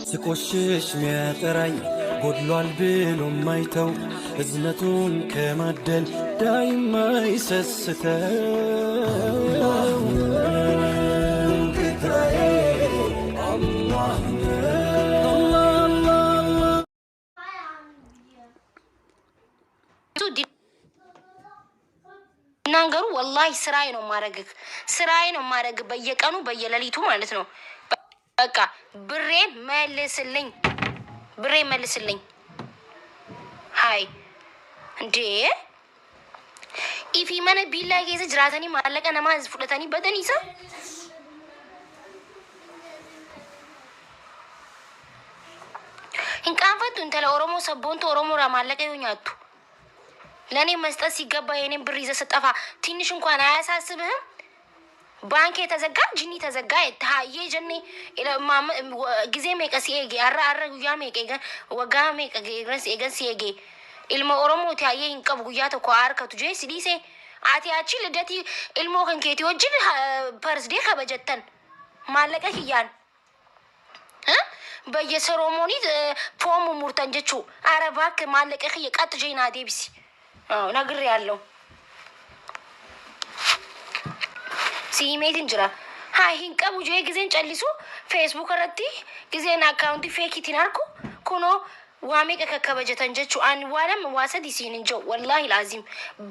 ስቆሽሽ ሚያጠራኝ ጎድሏል ብሎ ማይተው እዝነቱን ከማደል ዳይማ ይሰስተው ናንገሩ ወላሂ ስራዬ ነው ማረግህ፣ ስራዬ ነው ማረግህ በየቀኑ በየሌሊቱ ማለት ነው። በቃ ብሬን መልስልኝ፣ ብሬን መልስልኝ። ሀይ እንዴ ኢፊ መነ ቢላ keessa jiraatanii maallaqa namaa fudhatanii badaniisa hin qaanfattu intala Oromoo sabboontu Oromoo irraa maallaqa yoo nyaattu ለእኔ መስጠት ሲገባ የኔን ብር ይዘህ ስጠፋ ትንሽ እንኳን አያሳስብህም? ባንክ የተዘጋ ጅኒ ተዘጋ ታዬ ጀኔ ጊዜ meeqa si eege har'a har'a guyyaa meeqa eegan waggaa meeqa eegan si eege ilma Oromooti hayyee hin qabu guyyaa tokko haa harkatu jee si dhiise ati achi lidatii ilmoo kan keetii wajjin parsdee kabajattan maallaqa kiyyaan በየሰሮሞኒ ፎም ሙርተን ጀቹ አረ እባክህ maallaqa kiyya ቀጥ ጄና deebisi ነግሬያለሁ። ሲሜትን jira haa hin qabu jee giseen callisu feesbuuk irratti giseen akkaawuntii feekiitiin arku kunoo waa meeqa kakkabajatan jechuu ani waa lama waa sadi siin hin jiru wallaahi laazim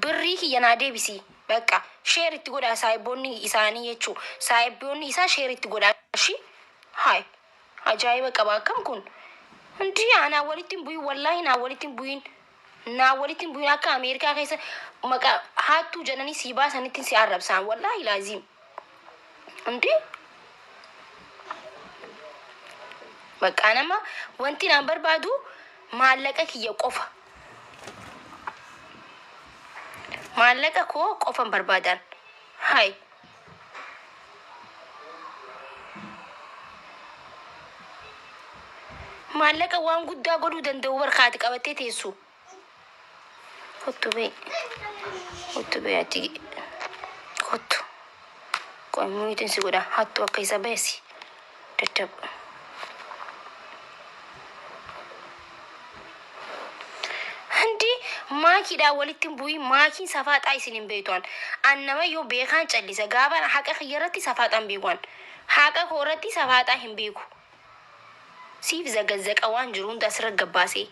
birrii kiyya naa deebisi በቃ ሼር itti godhaa saahiboonni isaanii jechuu saahiboonni isaa sheer itti godhaa shi haay ajaa'iba qaba akkam kun hundi anaa walitti hin bu'in wallaahi naa walitti hin bu'in naa walitti hin bu'in akka Ameerikaa keessa maqaa haattuu jedhanii sii baasanitti si arrabsaan wallaahi laazim እንዴ በቃ nama wanti naan barbaadu maallaqa kiyya qofa maallaqa koo qofan barbaadan hay maallaqa waan guddaa godhuu danda'u barkaati qabattee teessu kottu bee kottu bee ati kottu qoy muyuutiin si godha hattu akka isa beesi dadhabu Hindi maakiidhaan walitti hin bu'in maakiin safaaxaa isin hin beektuan. An nama yoo beekaan callisa gaafa haqa kiyya irratti safaaxaan beekuan. Haqa koo irratti safaaxaa hin beeku. Siif zagazzaqa waan jiru hunda asirra gabbaasee.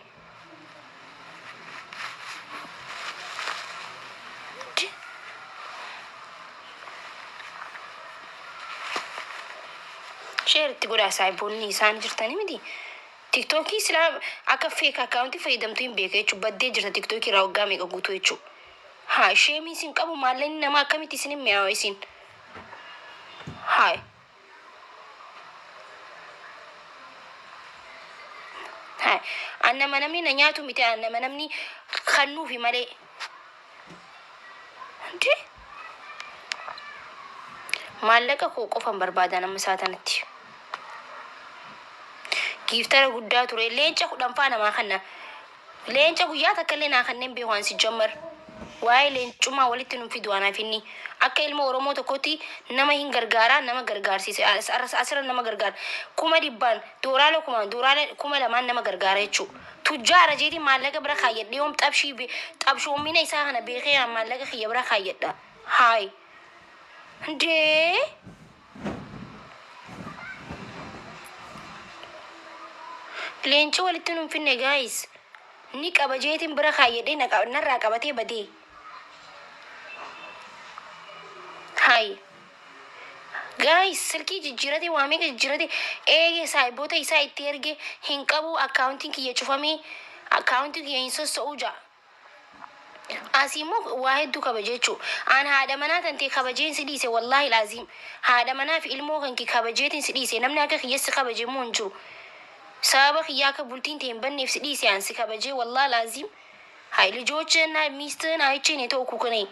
Sheer itti godhaa saahiboonni isaan jirtanii miti. Tiktookii silaa akka feek akkaawuntii fayyadamtu hin beeku jechuudha. Baddee jirta tiktookii irraa waggaa meeqa guutuu jechuudha. Haa sheemii isin qabu maallaqni namaa akkamitti isin hin mi'aawa isin. Haay. Haay. An nama namni na nyaatu miti an nama namni kannuufi malee. Hindi. Maallaqa koo qofan barbaada nama isaa tanatti. Giiftara guddaa ture leenca kudhan faa namaa kanna. Leenca guyyaa takka illee naa kanneen beeku an si jammar. Waa'ee leencummaa walitti nun fidu anaaf inni. Akka ilma Oromoo tokkotti nama hin gargaaraa nama gargaarsiise asirra nama gargaara. Kuma dhibbaan dooraala kumaan dooraala kuma lamaan nama gargaara jechuudha. Tujjaara jeetiin maallaqa bira kaayyadhe yoom xabshii xabshoommina isaa kana beekee maallaqa kiyya bira kaayyadha. Haay. Indee. Leenci walitti nun finne gaayis. Ni qaba jeetiin bira kaayyadhee narraa qabatee badee. Haay. Gaayis silkii jijjiirate waa meeqa jijjiirate eegee saahiboota isaa itti erge hin qabu akkaawuntiin kiyya cufamee akkaawuntiin kiyya hin sossa'uu ja'a. Asii immoo waa hedduu kabaje jechuudha. An haadha manaa tantee kabajeen si dhiise wallaahi laaziim. Haadha manaa fi ilmoo kan kee kabajeetiin si dhiise namni akka kiyya si kabaje immoo hin jiru. Sababa kiyyaa akka bultiin tee hin banneef si dhiise an si kabajee wallaahi laaziim. Hay ልጆችህና ሚስትህን አይቼ ነው የተውኩህ እኔ።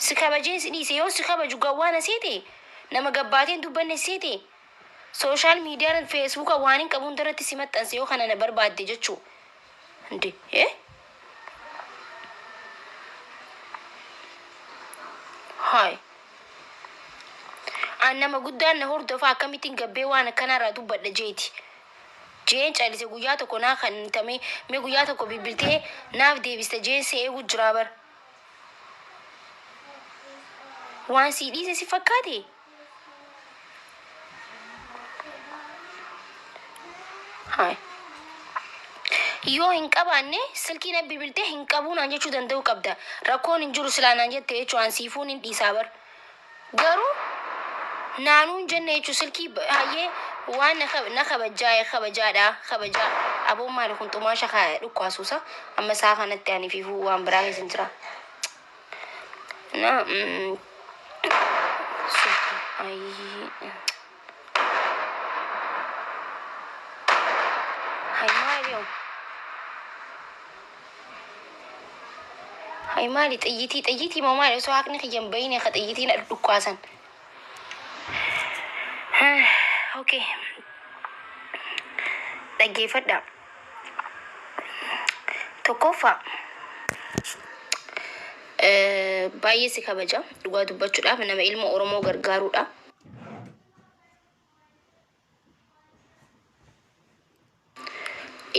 Si kabajeen si dhiise yoo si kabaju gawwaana seete nama gabbaateen dubbanne seete sooshaal miidiyaan feesbuuka waan hin qabu hundarratti si maxxanse yoo kana na barbaadde jechuu. Hindi eh? Haay. An nama guddaan na hordofa akkamittiin gabbee waan akkanarraa dubbadha jeeti. Jeen callise guyyaa tokko naa kennitame mee guyyaa tokko bilbiltee naaf deebiste jeen si eegu jiraa bar. Waan sii dhiise si fakkaate? Haay. Yoo hin qabaanne silkii na bilbiltee hin qabuu naan jechuu danda'uu qabda. Rakkoon hin jiru silaa naan jette jechuu an siifuun hin dhiisaa bar. Garuu naanuu hin jenne jechuu silkii hayyee waan na na kabajjaa kabajaadha kabajaa aboon maali kun xumaasha kaa dhukkaasuusa amma isaa kanatti ani fiifuu waan biraa keessa hin jira. Na ayii. Hay maali hoo? Hay maali xiyyitii xiyyitii moo maali osoo haqni kiyya hin bahine ka xiyyitii na dhukkaasan. Okay. Dhaggeeffadhaa. Tokkoffaa baay'ee si kabaja dhugaa dubbachuudhaaf nama ilma Oromoo gargaaruudha.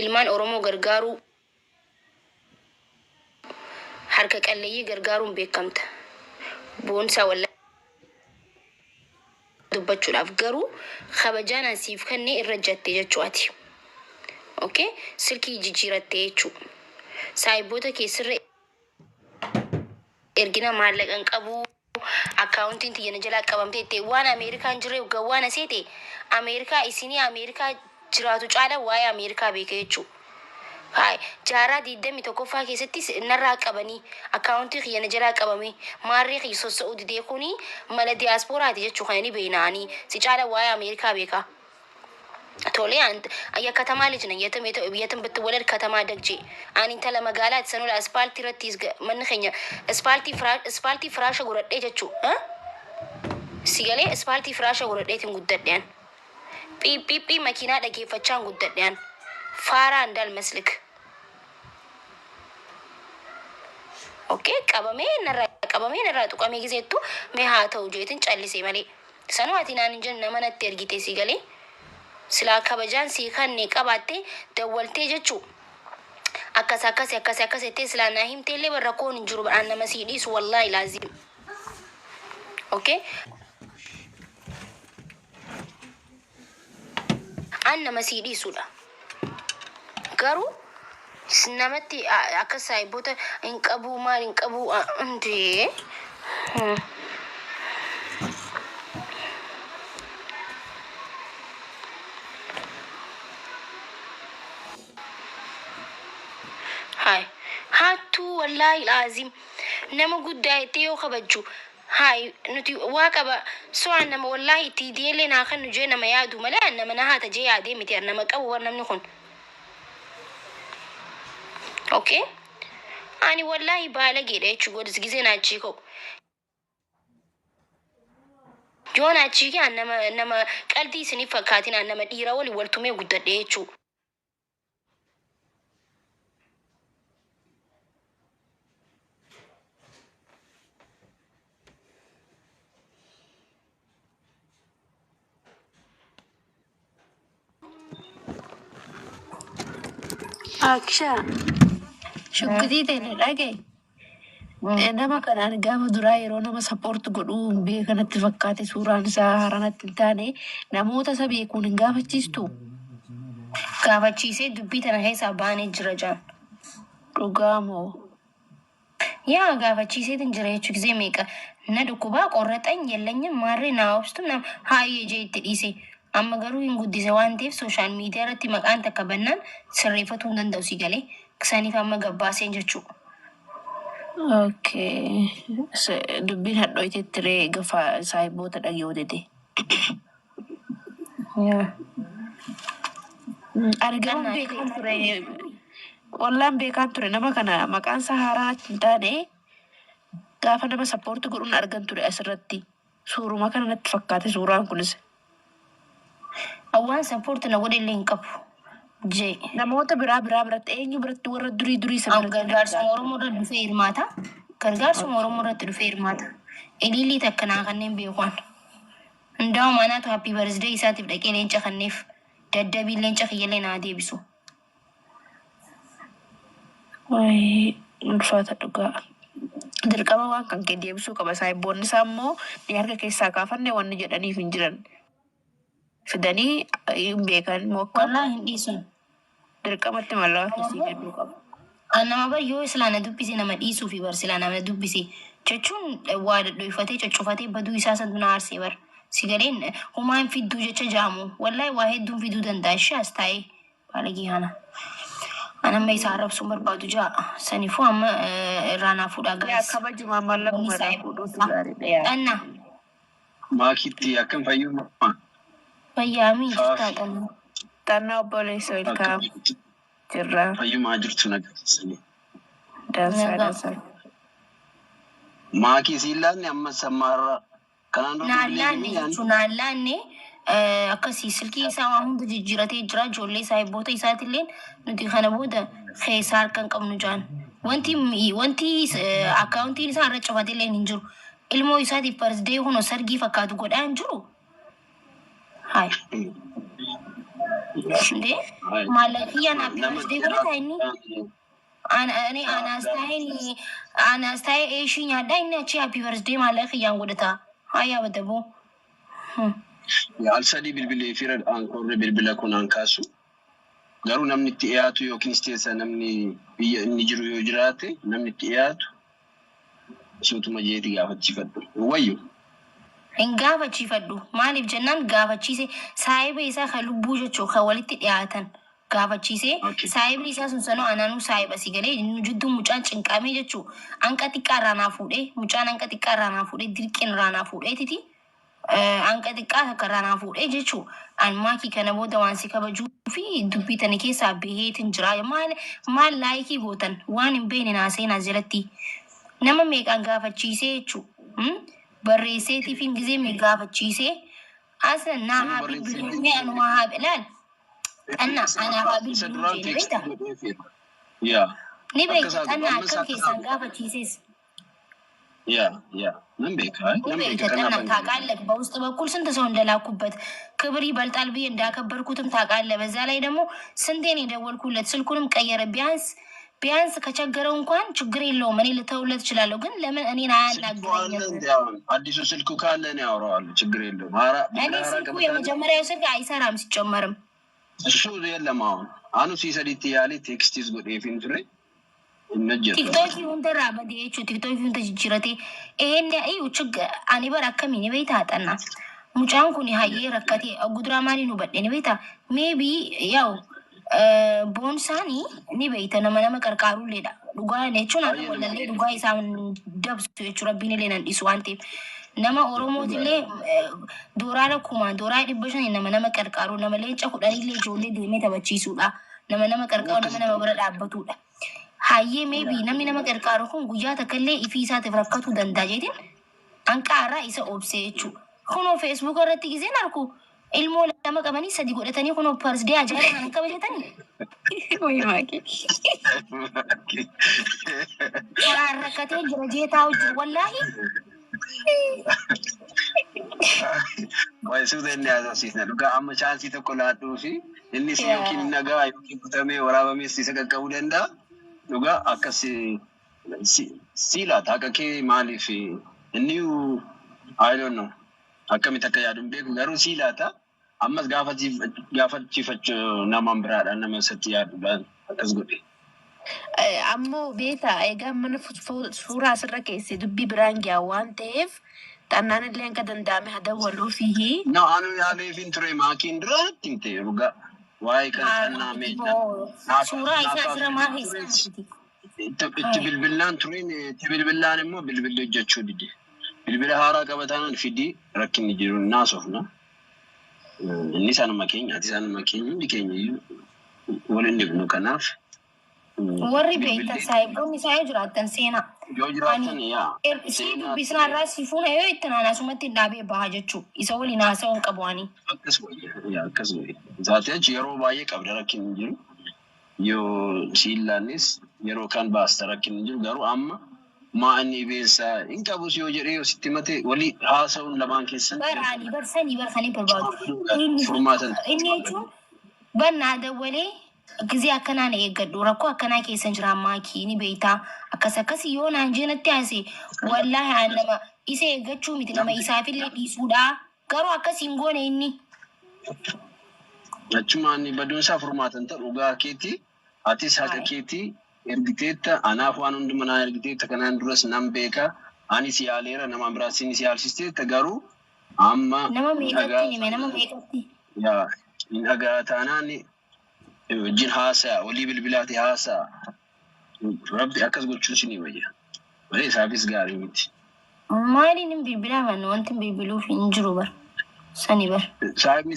Ilmaan Oromoo gargaaruu harka qalleeyyii gargaaruun beekamta. Boonsaa wallaahi dubbachuudhaaf garuu kabajaan an siif kenne irra jatte jechuu ati. Okay? Silkii jijjiiratte jechuu. Saahibboota kee sirra ergina maallaqa hin qabu akkaawuntiin tiyya na jalaa qabamte jette waan Ameerikaa hin jirre gawwaa na seete Ameerikaa isinii Ameerikaa jiraatu caala waa'ee Ameerikaa beeka jechuu. Haay jaarraa 21ffaa keessattis narraa qabanii akkaawuntii kiyya na jalaa qabame maarree kiyya sossa'uu didee kuni mala diyaaspooraati jechuu kana ni beekna ani si caala waa'ee Ameerikaa beeka. Tole የከተማ ልጅ ነኝ። የትም የትም ብትወለድ ከተማ ደግጄ ani intala magaalaati sanuu aspaaltii irratti manni keenya ispaaltii firaasha godhadhee jechuu si galee ispaaltii firaasha godhadheetiin guddadhe an phiiphii makiinaa dhageeffachaan guddadhe an faaraa እንዳልመስልክ okay qabamee narraa qabamee narraa tuqamee gizeettu mee haa ta'u jeetin callisee malee sanuu ati naan hin jenne nama natti ergite si galee silaa kabajaan sii kanne qabaatte dawwaltee jechuu akkas akkas akkas akkas jettee silaa naa himtee illee barra koon hin jiru badhaan nama sii dhiisu wallaahi laazim okay an nama sii dhiisudha garuu namatti akka saahiboota hin qabuu maal hin qabuu hundee. Haay hattuu wallaahi laazim nama guddaa jettee yoo kabajju haay nuti waa qaba so an nama wallaahi itti ideellee naa kennu jee nama yaadu malee an nama na haata jee yaadee miti an nama qabu war namni kun. Okay ani wallaahi baalageedha jechuu godhis gizee na achii ka'u. Yoon achii ka'e an nama nama qalbii isiniif fakkaatin an nama dhiira waliin wal tumee guddadhe jechuu. Akshaa shukkitii ta'e dhagaye. Nama kanaan gaafa duraa yeroo nama support godhuu hin beekanatti fakkaate suuraan isaa haranatti hin taane namoota isa beekuun hin gaafachiistu. Gaafachiisee dubbii tana keessaa baanee jira jaan. Dhugaa moo? Yaa gaafachiiseetin jira jechuu gisee meeqa na dhukkubaa qorraxan yellanya maarree naa obstu nam haayee jee itti dhiise. Amma garuu hin guddise waan ta'eef social media irratti maqaan takka bannaan sirreeffatuu hin danda'u si galee. Saniif amma gabbaaseen jechuu. Okay. Dubbiin hadhooytetti ree gafa saahiboota dhaga'uu dide. Yaa. Ani garuu Qannaa beekaan ture. Wallaan beekaan ture nama kana maqaan isaa haaraa natti hin taane gaafa nama support godhuun argan ture asirratti. Suuruma kana natti fakkaate suuraan kunis. Waan support na godhe illee hin qabu. Jee. Namoota biraa biraa biratti eenyu biratti warra durii durii isa biratti hin Gargaarsuma argaa Oromoo ture. irratti dhufee hirmaata. Gargaarsuma Oromoo irratti dhufee hirmaata. Ililii takka naa kanneen beekuan. Hundaa'uma anaatu happy birthday isaatiif dhaqee leenca kanneef. Daddabiin leenca kiyyallee naa deebisu. Wayi ulfaata dhugaa. Dirqama waan kan kee deebisuu qaba. Saayibboonni isaa immoo ni harka keessaa kaafanne wanni jedhaniif hin jiran. Fidanii hin beekan moo akkam? Wallaahi hin dhiisun. Dirqamatti mallaqa keessii kennuu qaba. An nama bar yoo silaa na dubbise nama dhiisuufi bar silaa nama dubbise jechuun waa dhadhoyfatee coccofatee baduu isaa santu na aarsee bar si galeen homaa hin fidduu jecha jaamu wallahi waa hedduun fiduu danda'a ishee as taa'ee baalagee kana. An amma isa arrabsuun barbaadu ja'a sanifuu amma irraa naa fuudhaa Yaa guys. kabajumaa mallaquma Wanni irraa isaa fuudhuutu gaariidha yaa. Xanna Maakitti akkam fayyummaa? fayyaamii jirtaa Faafi xanna. Xannaa obboleessa akkam welkaam jirtu? jirra. Fayyumaa jirtu nagaa. Dansaa Nagaa. dansaa. Maakii siin laanne ammas sammaarra kanaan dura Naan bilbilee laanne fi jechuun naan laanne akkasii silkii isaa waan hunda jijjiiratee jira ijoollee isaa hibboota isaatillee nuti kana booda keessaa harka hin qabnu jaan. Wanti akkaawuntiin isaa irra cufatellee hin jiru. Ilmoo isaatiif birthday kunoo sargii fakkaatu godhaa hin jiru. Hayi. Indee maallaqa kiyyaan happy nama birthday godhata inni. Ani anaas taa'ee anaas taa'ee eeshii nyaadhaa inni achi happy birthday maallaqa kiyyaan godhata. Hayi abadaboo. Al sadii bilbilee fi aankoorri bilbila kun aan kaasu. Garuu namni itti dhiyaatu yookiin teessa namni biyya inni jiru yoo jiraate namni itti dhiyaatu suutuma jeeti gaafachiifadhu. Wayyo. Hin gaafachiifadhu. Maaliif jennaan gaafachiise saahiba isaa kan lubbuu jechuun kan walitti dhiyaatan gaafachiise saahibni isaa sun sanuu anaanuu saahiba si galee nu jidduu mucaan cinqamee jechuu hanqa xiqqaa irraa naa fuudhee mucaan hanqa xiqqaa irraa naa fuudhee dirqiin irraa naa fuudheetiti hanqa xiqqaa takka irraa naa fuudhee jechuu an maakii kana booda waan si kabajuu fi dubbii tana keessaa baheetin jira maal maal laayikii gootan waan hin beekne naa seenaa jalatti nama meeqaan gaafachiisee jechuu barreesseetii fi gizee mee gaafachiisee aslan naa Nama haa barreessee bilbiluu mee anumaa haa laal xanna anaaf haa isa bilbiluu duraan jee ni teekstii beektaa godheefeera. Yaa. ni Akkas beekta haa godhu. xanna Ammas akkam akkas haa keessaan godhu. gaafachiises Yaa yaa nan beeka ni nan beeka beekta kanaaf xanna an ታውቃለህ። በውስጥ በኩል ስንት ሰው እንደላኩበት ክብር ይበልጣል ብዬ እንዳከበርኩትም ታውቃለህ። በዛ ላይ ደግሞ ስንቴን የደወልኩለት ስልኩንም ቀየረ። ቢያንስ ቢያንስ ከቸገረው እንኳን ችግር የለውም እኔ ልተውለት እችላለሁ። ግን ለምን እኔን ስልኩ አለ አያናግረኝም? እንዲ አሁን አዲሱ ስልኩ ካለ እኔ አወራዋለሁ። ችግር የለውም። ሀራ እኔ bilbila haaraa ስልኩ qabataan የመጀመሪያው ስልክ አይሰራም ሲጨመርም እሱ የለም አሁን አኑ ሲሰዲtti yaalee teekstis godheefin ture hin hojjetu. ቲክቶክ hundarraa badee jechuudha. TikTok hunda jijjiiratee inni iyyuu ani bara akkamiin ni beektaa xanna. Mucaan kun hayyee rakkatee guduraa maaliin hubadhe ni beektaa? Maybe yaa'u boonsaanii ni beekta nama nama qarqaaruulleedha. Dhugaa jechuun akka Baay'ee nama wallallee dhugaa isaa dabsu jechuudha. Rabbiin illee nan dhiisu waan ta'eef. Nama Oromootillee dooraara kumaan dooraa 500 nama nama qarqaaru nama leenca 10illee ijoollee deemee taphachiisuudha. Nama nama qarqaaru nama nama bira dhaabbatudha. Hayyee maybe namni nama qarqaaru kun guyyaa takka illee ifii isaatiif rakkatuu danda'a jeetiin hanqaarraa isa obsee jechuudha. Kunoo Facebook irratti gizeen arku ilmoo lama qabanii sadi godhatanii kunoo birthday ajaa'iba kan kabajatanii Wayi maakii. karaan rakkatee jira jee taa'u jiru wallaahi. Waa'ee suuta inni haasofsiisna dhugaa amma chaansii tokko laadhuu fi innis yookiin Yaa. nagaa yookiin kutamee waraabamees isa qaqqabuu danda'a. Dhugaa akkas si laata akka kee maaliif inni I don't know akkamitti akka yaadu hin beeku garuu si laata ammas gaafachiifachuu namaan biraadhaan nama isatti yaaduudhaan akkas godhe. Ammoo beektaa egaa mana suuraa asirra keessee dubbii biraan gahaa waan ta'eef xannaan illee akka danda'ame haa dawwaluu fi No, anu yaaleefin ture maakiin duratti himte dhugaa waa'ee kana xannaa meeshaa Suuraa isaa naaf asirra maal ture keessaa itti bilbilaan tureen itti bilbilaan immoo bilbilli hojjechuu dide. Bilbila haaraa qabataan fidii rakkinni jiru naasofna. Inni isaanuma keenya ati isaanuma keenya hundi keenya iyyuu waliin dhibnu kanaaf Warri beektan bilbilli saahiboonni isaa yoo jiraattan seenaa. yoo Ani jiraatan yaa si seenaa dubbisnaa irraa si fuuna yoo itti naan asumatti hin dhaabee baha jechuudha. Isa waliin haasa'uu hin qabu ani. Akkas wayya yaa akkas wayya. Zaatee achi yeroo baay'ee qabda rakkinni hin jiru. Yoo si illaannis yeroo kaan baasta rakkinni hin jiru garuu amma maa inni beessa hin qabus yoo jedhee yoo sitti mate walii haasa'uun lamaan keessan Bar ani bar sanii bar kan hin barbaadu. Inni furmaatan inni jechuun Bar naa dawwalee gizee akkanaa na eeggadhu rakkoo akkanaa keessan jira maakii ni beektaa akkas akkasi yoo naan jee natti haase wallaahi an nama isa eeggachuu miti nama isaafillee dhiisuudha garuu akkas hin goone inni. Achumaan baduun isaa furmaata hin ta'u dhugaa keeti. Atis haqa keeti ergiteetta anaaf waan hunduma naa ergiteetta kanaan duras nan beeka. Anis yaaleera nama biraas yaalsisteetta garuu amma Nama hin meeqatti dhagaa hime nama meeqatti. yaa hin dhagaa taanaan wajjin haasa'a walii bilbilaati haasa'a. Rabbi akkas gochuun sinii wayya. Malee isaafis gaarii miti. Maaliin hin bilbilaa manni wanti hin bilbiluuf hin jiru bar sani bar. Saahibni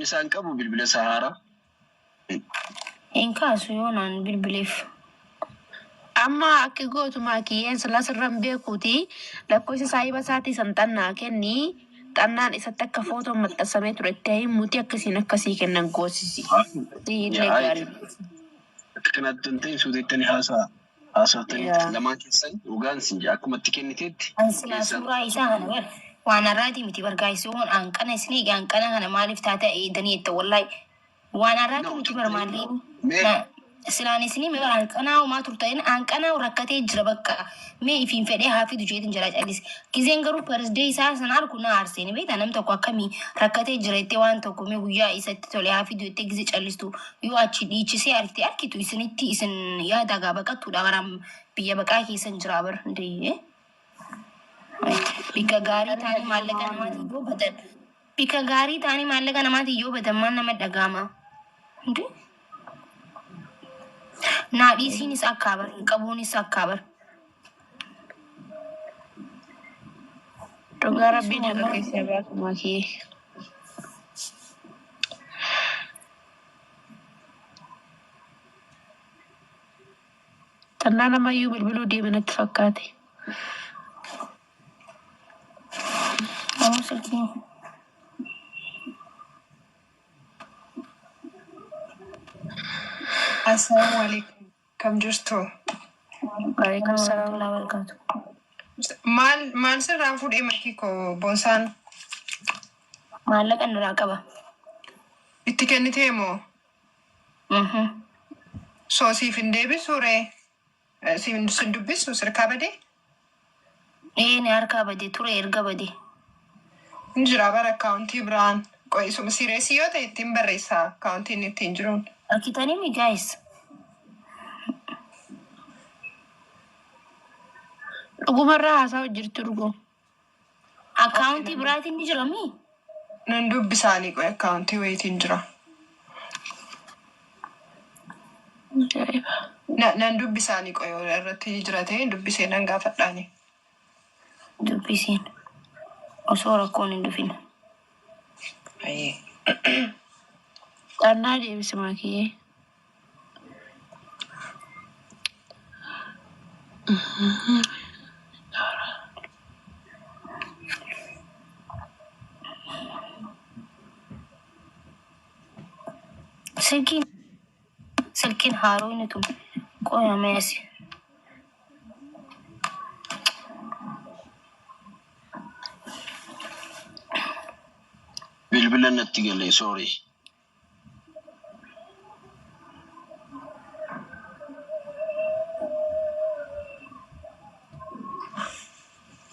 isaa hin qabu bilbila isaa haaraa. Hin kaasu yoo naan bilbileef. Amma akki gootu maakiyyeen sila sirran beekuuti lakkoofsa saahiba isaatii san xannaa kenni xannaan isatti akka footoon maxxansamee ture itti himuuti akkasiin akkasii kennan goosisi. Illee Yaa gaarii. Akka kanatti hin ta'in suuteettanii haasa'a. Haasoftanii Yaa. lamaan keessan dhugaan sin jaa akkuma itti kenniteetti An silaa keessan. suuraa isaa kana bar waan har'aati miti bar guys yoon hanqana isin eege hanqana kana maaliif taate eedanii jette wallahi waan har'aati No, miti bar maalleen mee na silaan isin hime bar hanqanaa homaa turtan hanqanaa rakkatee jira bakka mee ifiin fedhee haa fidu jeetin jala callise gizeen garuu persdee isaa sana argu na aarsee ni beektaa namni tokko akkamii rakkatee jira jettee waan tokko mee guyyaa isatti tole haa fidu jettee gizee callistu yoo achi dhiichisee argite arkitu isinitti isin yaada gaa baqattuudha baraan biyya baqaa keessan jira bar ndee. Bikka gaarii ta'anii maallaqa namaatiin yoo badan bikka gaarii ta'anii maallaqa namaatiin yoo badan maal nama dhaga'ama? Hindi? Naa dhiisiinis akkaa bar hin qabuunis akkaa bar. Dhugaa rabbiin haqa keessa baasu maakiyyee. Xannaa namayyuu bilbiluu deeme natti fakkaate. Ammoo silkiin Assalaamu alaikum. Kam jirtu? Waalaikum salaam. warahmatullahi wabarakatuh. Maal maal sirraa fuudhee makii koo boonsaan Maallaqa nurraa qaba. itti kennitee moo? Soo siif hin deebisu ree? Siin sin dubbisu sirkaa badee? Ee ni harkaa bade ture erga bade. Hin jira bara akkaawuntii biraan. Qo'isuma siireesii yoo ta'e ittiin barreessa akkaawuntiin ittiin jiruun. Argitanii mi guys? Dhugumarraa haasaa jirtu dhugoo. Akkaawuntii biraatiin ni jira mi? Nan dubbisaanii qo'e akkaawuntii wayiitiin jira. Ajaa'iba. Nan dubbisaanii qo'e irratti jira ta'e dubbisee nan gaafadhaani. Dubbisiin osoo rakkoon hin dhufin. Ayyee. Xannaa deebisi maakiyyee. Silkiin silkiin haaroo inni tun qoyamee asi. Bilbila natti galee sorry.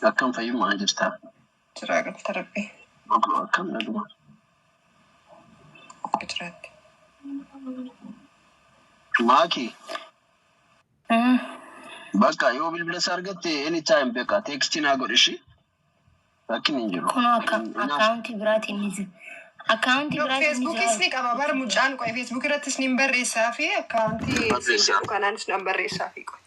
Akkam fayyummaa jirtaa? Jira galata rabbii. Akkam naguma. Jiraatti. Maaki bakka yoo bilbila isaa argatte anytime beeka text naa godhi ishii rakkin hin jiru. Kunoo akka akkaawuntii biraatiin ni jira. Akkaawuntii biraatiin ni Feesbuukis jira. ni qaba bar mucaan qo'e feesbuuk irrattis ni barreessaa fi akkaawuntii siin Barreessaa. jedhu kanaanis nan barreessaa fi qo'e.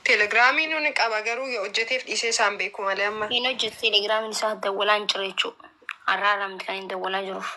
Telegiraamii ni qaba garuu yoo hojjeteef dhiisee isaan beeku malee amma. Hin hojjetu telegiraamiin isaa dawwalaan jira jechuudha. Har'aa lamti kan hin dawwalaa jiruuf.